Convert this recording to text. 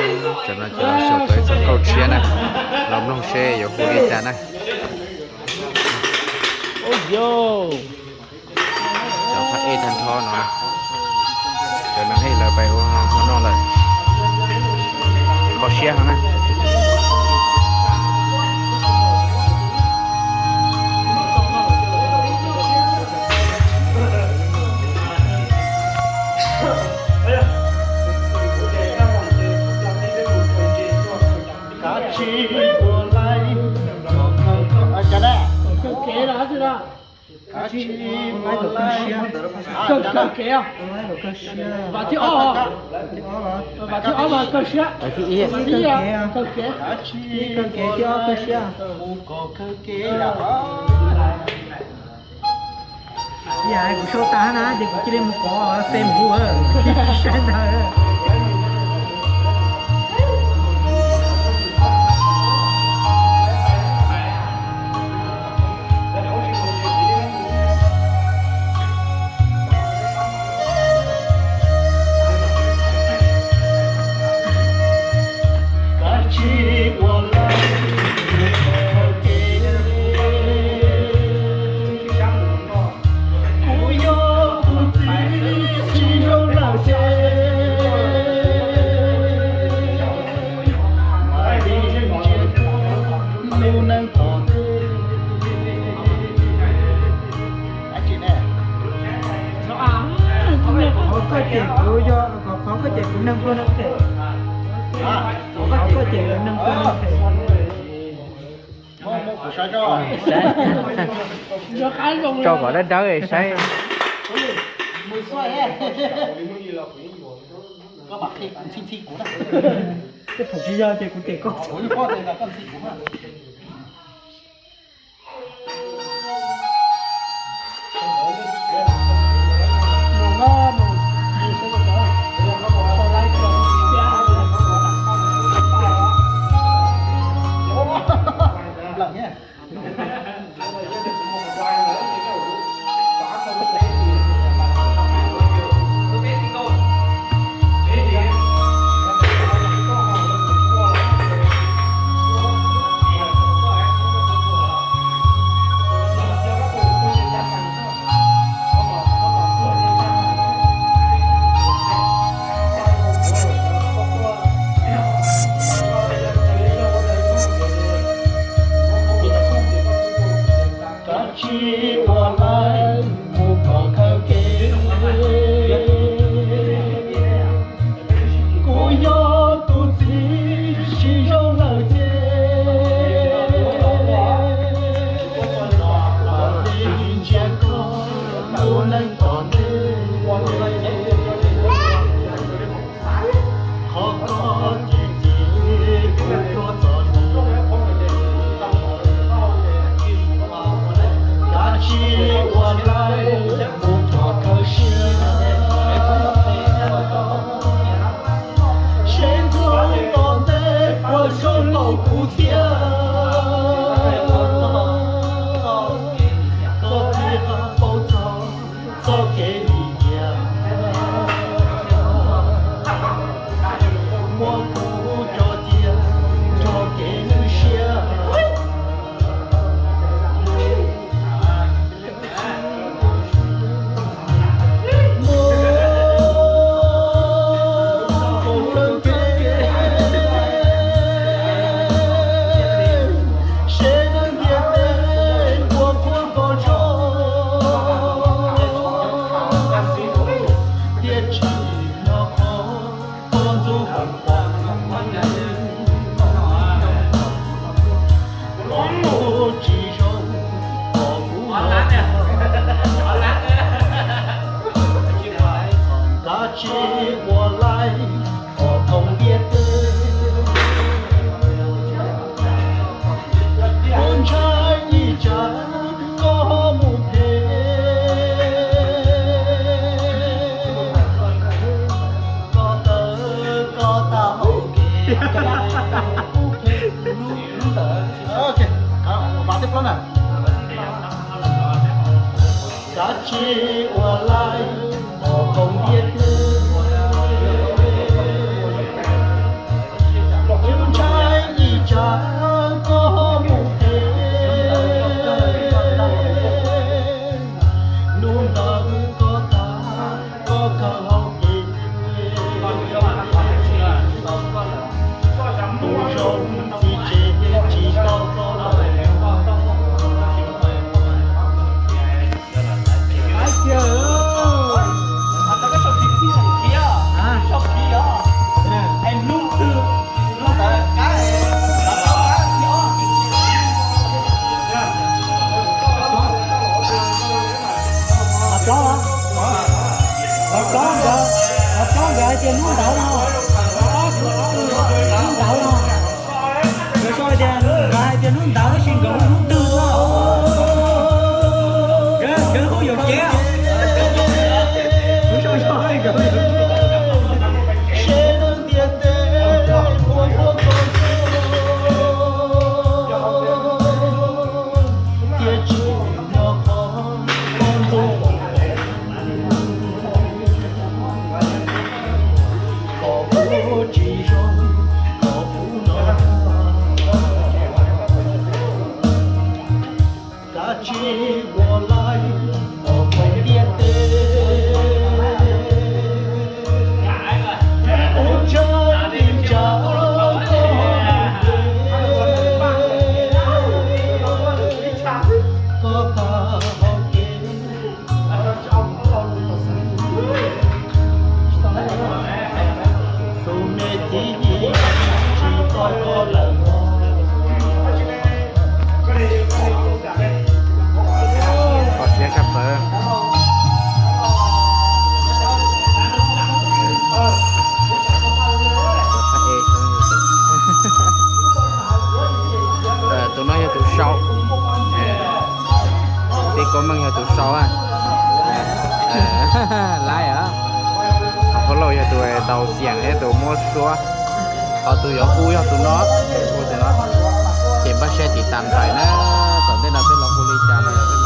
Tam no ces los xyaum tau ib txoj nkauj tshiab na, los mloog seb yuav hu li cas na. Cov phab ej tag nrho no, cov neeg ej lawv pais ua hmo noj lawm, kho siab heev na. Kav tsij ua laib, kav tsij ua laib, kawg kev, vas thib ob, vas thib ob mas kawg siab, vas thib ib kawg kev, kav tsij ua laib, kuv kom kawg kev. Yam kuv sau tas na ces kuv cia li mus kov Facebook, tsis saib ntawd. Kav tsij ua laib, kuv yog tus txiv tsis zoo lawm ces, lub neej tom ntej. Qhov koj cem kuv yog, qhov koj cem kuv neeg pluag neeg phem. Qhov koj cem kuv neeg pluag neeg phem. Tso kom dawb dawb saib. Tej thaum tsis yog ces kuv cem koj. Kav tsij ua laib mus kom kawg kev. Kuv yog tus txiv tsis zoo lawm ces, ntsia koj ua neej tom ntej. Qhov koj cem ces kuv tuaj txog ntawm. Kav tsij ua laib mus kom kawg siab. Seb ntxuav tom ntej puas zoo npaum kuv thiab. Koj thiaj paub txog txoj kev lim hiam. Muab kuv coj cia nrog kev nyuaj siab. Kav tsij ua laib kom thooj ntiaj teb. Kuv ntshai ib tsam koj mus phem. Koj tawm koj tau hauv kev. Kav tsij ua laib kom thooj ntiaj teb. Kho siab tshaj plaws. Tus no yog tus sau, tij Koob Meej yog tus sau. Laib os. Hos Phauj Lauj yog tus tau xiam thiab tus muab suab. Hos tus yuav hu yog tus no, hu tus no. Ces npaj siab tiv tas ntais na, tom ntej no peb los hu li cas no peb